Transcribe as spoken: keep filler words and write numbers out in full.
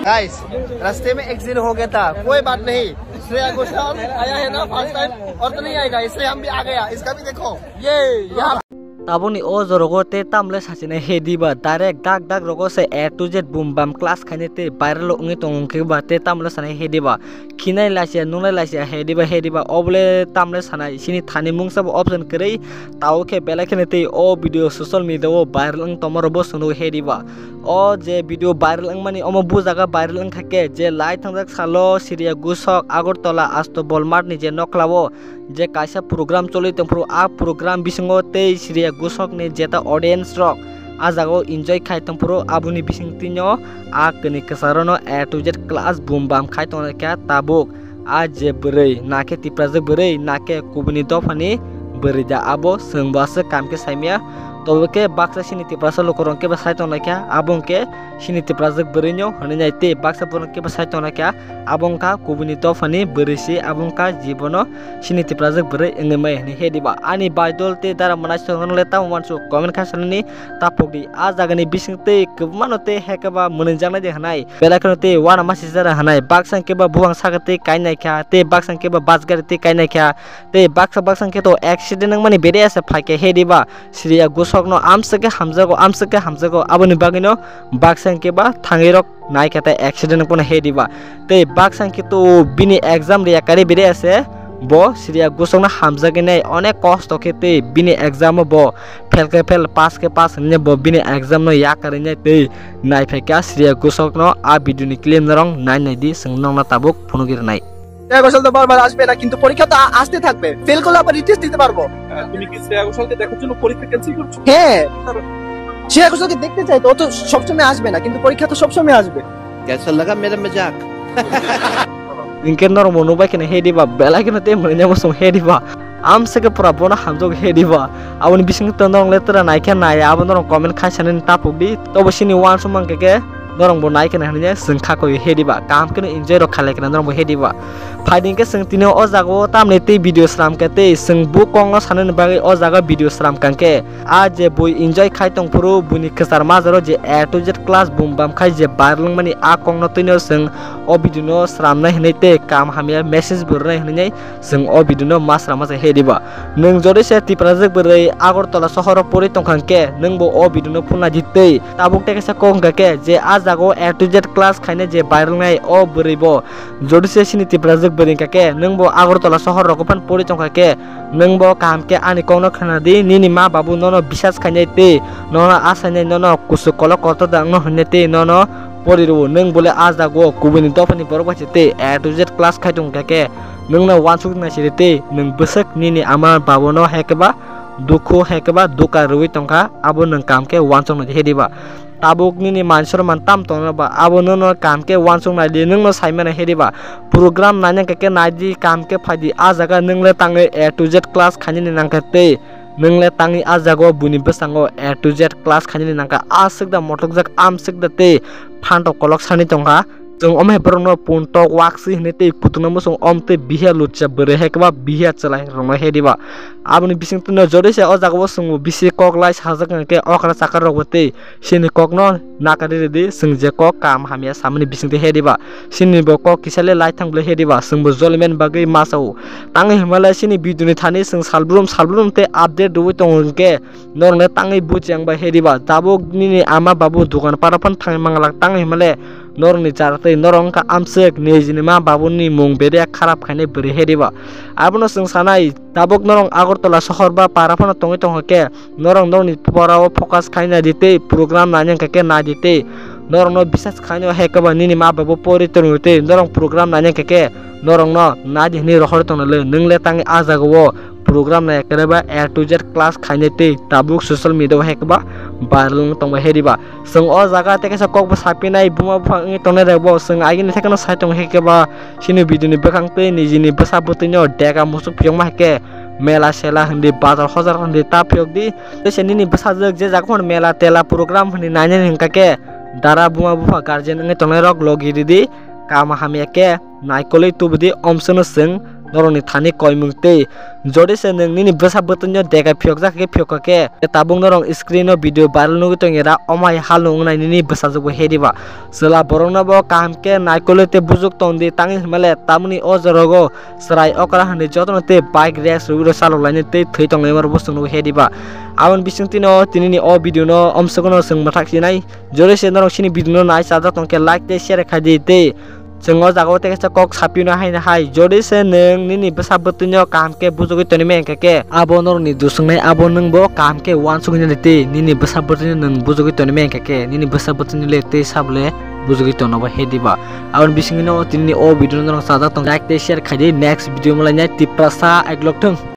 गाइस, रास्ते में एक्सीडेंट हो गया था, कोई बात नहीं। श्रेया घोषाल आया है ना फर्स्ट टाइम, और तो नहीं आएगा, इसलिए हम भी आ गया। इसका भी देखो, ये यहाँ। Tabukni o jorogo te tamle sachina he diba, direct dak dak rogo se A to Z bum bam class khaine te viral wngwi tongo, hwnkhe ba te tamle sana he diba, khinai lasia nunai lasia he diba he diba, obole tamle sanai sini thani mungsa bo option kwrwi. Tao khe belai kheno tei o video social media o viral wng tongma rok bo chwng nugo he diba. O je video viral wngmani omo bujaga viral wngkha khe je lai thangjak salo Siriya Gusok Agartala Astobol Mart ni je nokla o je kaisa program choli tongphuru, a program bisingo tei Siriya Gusok ni jeta audience rok a jaga o enjoy khai tongphuru, aboni bisingtwi no a kwnwi kwcharo no A to Z class bum bam khai tongkha tabuk. A je bwrwi, na khe Tiprajwk bwrwi, na khe kubuni dophani bwrwi da, abo chwng bo aswk kam khe saimaya. Tobo khe baksa chini Tiprasa lukurok khe bo sai tongnaikha, abo hwnkhe chini Tiprajwk bwrwino hwnwi nai tei baksa borok khe bo sai tongnaikha, abo wngkha kubuni dophani bwrwi se, abo wngkha jibono chini Tiprajwk bwrwi wngwi maya hwnwi he diba. Ani baidol tei dara mwnaisongno le tamo uansuk comment kha sanani tapuk di. A jagani bising tei kwbangmano tei hekhe ba mwnwi jaknai de hwnai. Belai kheno tei uanama sijara hwnai, baksa hwnkhe ba buphang saka tei kainai kha, tei baksa hwnkhe ba bus gari tei kainai kha, tei baksa baksa hwnkhe to accident wngmani bede asa phaikha he diba, Siriya Gusokno amswk khe hamjago, amswk khe hamjago, aboni bagwino baksa hwnkhe ba thangwi rok naikha tei accident wngmano he diba, tei baksa hwnkhe to bini exam riya kari bede ase bo Siriya Gusokno hamjagwi nai, onek kosto khe tei bini exam o bo fail khe fail, pass khe pass hwnwi bo bini exam no yakarwi nai tei naiphai kha Siriya Gusokno. A video ni clip norok nai nai di, chwng nokna tabuk phunugwi rwnai. Shreya ঘোষাল তো বারবার আসবে না, কিন্তু পরীক্ষা তো আ-, আসতে থাকবে। ফেল করলে আবার রিটেস্ট দিতে পারবো। আহ, তুমি কি শ্রেয়া ঘোষালকে দেখার জন্য পরীক্ষা ক্যান্সেল করছো? হ্যাঁ, শ্রেয়া ঘোষালকে দেখতে চাই তো, ও তো সবসময় আসবে না, কিন্তু পরীক্ষা তো সবসময় আসবে। कैसा लगा मेरा मजाक? Hwnkhe norok bo nukbai kheno he diba, belai kheno tei mwnaino bo chwng he diba. Amswk khe pura bono hamjago he diba. Aboni bisingtwi norok le tora naikhe nai, abo norok comment khai sanani tapuk di. Tobo chini uansuk mankhe khe norok bo nai kheno hinwi chwng kha koi he diba. Kaham kheno enjoy rok khalai kheno norok bo he diba. Phaidi hwnkhe chwng tini o jaga o tamni tei video sram khe tei chwng bo kokno sanani bagwi o jaga video sram kha khe. A je bui enjoy khai tongphuru, buini kwchar majaro je A to Z class bum bam khai je viral wngmani a kokno twino chwng o video no sramnai hinwi tei kam hamya message bo rwnai hinwi chwng o video no ma srama se he diba. Nwng jodi se Tiprajwk bwrwi Agartala sohoro pori tongkha hwnkhe nwng bo o video no phunai di tei tabuk tei kaisa kok hwnkha khe je a jaga o A to Z class khainai je viral wngnai o bwrwi bo jodi se chini Tiprajwk bwrwi hwnkha khe nwng bo Agartala sohor rogo phano pori tongkha khe nwng bo kaham khe ani kokno khna di, nini ma babu nono bisas khainai tei nono asainai nono kuchuk kolok kotor da wngno hwnnai tei nono pori rwo. Nwng bole a jaga o kubuni dophani borok bai se tei A to Z class khai tongkha khe nwngno uansuk nai siri tei nwng bwswk nini ama babuno hai khe ba dukhu hai khe ba duka rwui tongkha, abo nwng kaham khe uansuk nai di he diba. Tabuk nini mansorman tam tongno ba abo nono kaham khe uansuk nai di, nwngno saimano he diba. Program naina khe khe nai di, kaham khe phai di, a jaga nwng le tangwi A to Z class khainani nangkha tei nwng le tangwi a jaga o buini bwskango A to Z class khainani nangkha, aswk da motokjak amswk da tei phantok kolok sani tongkha. Chwng omo hai borokno puntok waksi hinwi tei kutukno muchung om tei bihiya lucha bwrwi hai khe ba bihiya chwlai rokno he diba. Aboni bisingtwi no jodi se o jaga o chwngbo bisi kok lai sajak hwnkhe okra chakar rokbo tei chini kokno nakari ridi, chwng je kok kam hamya samani bisingtwi he diba. Chini bo kok kisa le lai thang bwlai he diba, chwngbo jolimen bagwi ma sao. Tangwi hwnba le chini video ni thani chwng salbrum salbrum tei update rwui tongo hwnkhe norok le tangwi buchiyang bai he diba. Tabuk nini ama babu dokan para phano thangwi manglak, tangwi hwnba le norokni chara tei norok wngkha amswk nijini ma babuni mung bede kharap khainai bwrwi he diba. Abono chwng sanai, tabuk norok Agartala sohor ba para phano tongwi tongkha khe norok norokni pora o focus khaina di tei program naina khe khe nai di tei norokno bisas khaina hai khe ba nini ma babu pori tongwi tei norok program naina khe khe norokno nai di hinwi rohor tongna le. Nwng le tangwi a jaga o program nai khe ba A to Z class khainai tei tabuk social media o hai khe ba viral wng tongbai he diba. Chwng o jaga tei kaisa kok bo sapinai buma buphang wngwi tongnai rok bo chwng agini thai kheno sai tongo hai khe ba chini video ni bwkhang tei nijini bwsa bwtwi no dega musuk phiyokma hai khe mela sela hindi bazar hojar hindi ta phiyok di. Tei se nini bwsajwk je jaga phano mela tela program hwnwi nainani hwnkha khe dara buma bupha guardian wngwi tongnai rok logi ridi, kama hamya khe naikolwi tubudi, omswkno chwng norokni thani koimung tei jodi se nwng nini bwsa bwtwino dega phiyokjak khe phiyokha khe tabuk norok screen o video viral nugwi tongya da omai halung wngnai nini bwsajwkbo hediba. Chwla borokno bo kaham khe naikolwi tei bujuk tong di tangwi hwnmale tamoni o jorogo chwrai okra hwnwi jotono tei bike race rwwi rw chalok lainai tei thwi tonglaima rwbo chwngno hediba. Aboni bisingtwino tinini o video no omsokno chwng mwthak sinai. Jodi se norok chini video no nai chajak tong khe like tei share khai di tei chwng o jaga o tei kaisa kok sapino haino hai jodi se nwng nini bwsa bwtwino kaham khe bujogwi tonwi maya khe abo norokni duswngnai abo nwng bo kaham khe uansugwi nani tei nini bwsa bwtwino nwng bujogwi tonwi maya khe nini bwsa bwtwino le tei sabole bujogwi tono bo hediba. Aboni bisingtwino tinini o video no norok chajak tong like tei share khai di next video malai nai Tiprasa eglok thung.